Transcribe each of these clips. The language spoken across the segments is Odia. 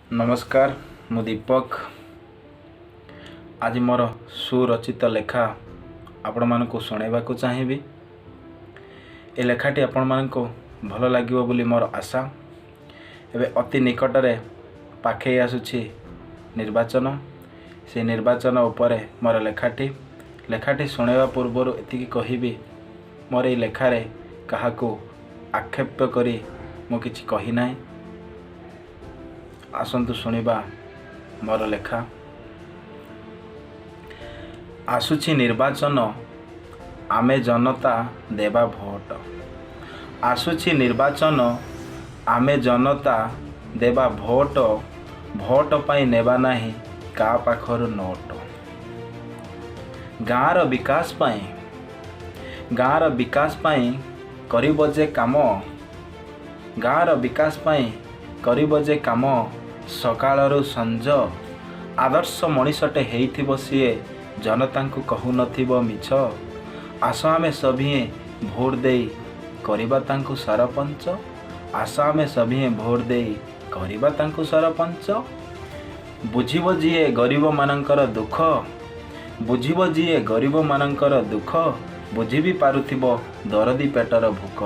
ନମସ୍କାର, ମୁଁ ଦୀପକ। ଆଜି ମୋର ସୁରଚିତ ଲେଖା ଆପଣମାନଙ୍କୁ ଶୁଣାଇବାକୁ ଚାହିଁବି। ଏ ଲେଖାଟି ଆପଣମାନଙ୍କୁ ଭଲ ଲାଗିବ ବୋଲି ମୋର ଆଶା। ଏବେ ଅତି ନିକଟରେ ପାଖେଇ ଆସୁଛି ନିର୍ବାଚନ। ସେଇ ନିର୍ବାଚନ ଉପରେ ମୋର ଲେଖାଟି। ଲେଖାଟି ଶୁଣାଇବା ପୂର୍ବରୁ ଏତିକି କହିବି, ମୋର ଏଇ ଲେଖାରେ କାହାକୁ ଆକ୍ଷେପ କରି ମୁଁ କିଛି କହିନାହିଁ। ଆସନ୍ତୁ ଶୁଣିବା ମୋର ଲେଖା। ଆସୁଛି ନିର୍ବାଚନ, ଆମେ ଜନତା ଦେବା ଭୋଟ। ଆସୁଛି ନିର୍ବାଚନ, ଆମେ ଜନତା ଦେବା ଭୋଟ। ଭୋଟ ପାଇଁ ନେବା ନାହିଁ କାହା ପାଖରୁ ନୋଟ। ଗାଁର ବିକାଶ ପାଇଁ, ଗାଁର ବିକାଶ ପାଇଁ କରିବ ଯେ କାମ, ଗାଁର ବିକାଶ ପାଇଁ କରିବ ଯେ କାମ ସକାଳରୁ ସଞ୍ଜ, ଆଦର୍ଶ ମଣିଷଟେ ହେଇଥିବ ସିଏ, ଜନତାଙ୍କୁ କହୁନଥିବ ମିଛ। ଆସ ଆମେ ସଭିଏଁ ଭୋଟ ଦେଇ କରିବା ତାଙ୍କୁ ସରପଞ୍ଚ। ଆସ ଆମେ ସଭିଏଁ ଭୋଟ ଦେଇ କରିବା ତାଙ୍କୁ ସରପଞ୍ଚ। ବୁଝିବ ଯିଏ ଗରିବମାନଙ୍କର ଦୁଃଖ, ବୁଝିବ ଯିଏ ଗରିବମାନଙ୍କର ଦୁଃଖ, ବୁଝି ବି ପାରୁଥିବ ଦରଦି ପେଟର ଭୋକ।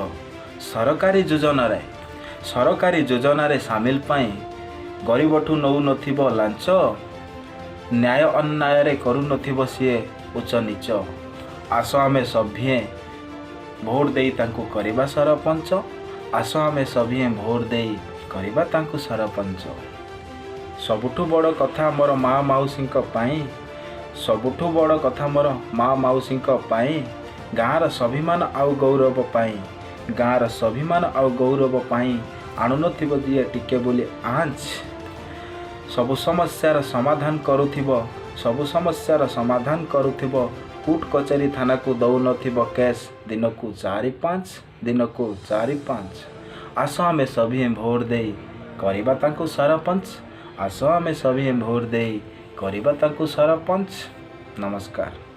ସରକାରୀ ଯୋଜନାରେ ସାମିଲ ପାଇଁ ଗରିବଠୁ ନେଉନଥିବ ଲାଞ୍ଚ, ନ୍ୟାୟ ଅନ୍ୟାୟରେ କରୁନଥିବ ସିଏ ଉଚ୍ଚ ନୀଚ। ଆସ ଆମେ ସଭିଏଁ ଭୋଟ ଦେଇ ତାଙ୍କୁ କରିବା ସରପଞ୍ଚ। ଆସ ଆମେ ସଭିଏଁ ଭୋଟ ଦେଇ କରିବା ତାଙ୍କୁ ସରପଞ୍ଚ। ସବୁଠୁ ବଡ଼ କଥା ମୋର ମା ମାଉସୀଙ୍କ ପାଇଁ, ସବୁଠୁ ବଡ଼ କଥା ମୋର ମା ମାଉସୀଙ୍କ ପାଇଁ, ଗାଁର ସ୍ୱାଭିମାନ ଆଉ ଗୌରବ ପାଇଁ, ଗାଁର ସ୍ୱାଭିମାନ ଆଉ ଗୌରବ ପାଇଁ ଆଣୁନଥିବ ଯିଏ ଟିକେ ବୋଲି ଆଞ୍ଚ, ସବୁ ସମସ୍ୟାର ସମାଧାନ କରୁଥିବ, ସବୁ ସମସ୍ୟାର ସମାଧାନ କରୁଥିବ, କୋର୍ଟ କଚେରୀ ଥାନାକୁ ଦଉନଥିବ କେସ୍ ଦିନକୁ ଚାରି ପାଞ୍ଚ, ଦିନକୁ ଚାରି ପାଞ୍ଚ। ଆସ ଆମେ ସଭିଏଁ ଭୋଟ ଦେଇ କରିବା ତାଙ୍କୁ ସରପଞ୍ଚ। ଆସ ଆମେ ସଭିଏଁ ଭୋଟ ଦେଇ କରିବା ତାଙ୍କୁ ସରପଞ୍ଚ। ନମସ୍କାର।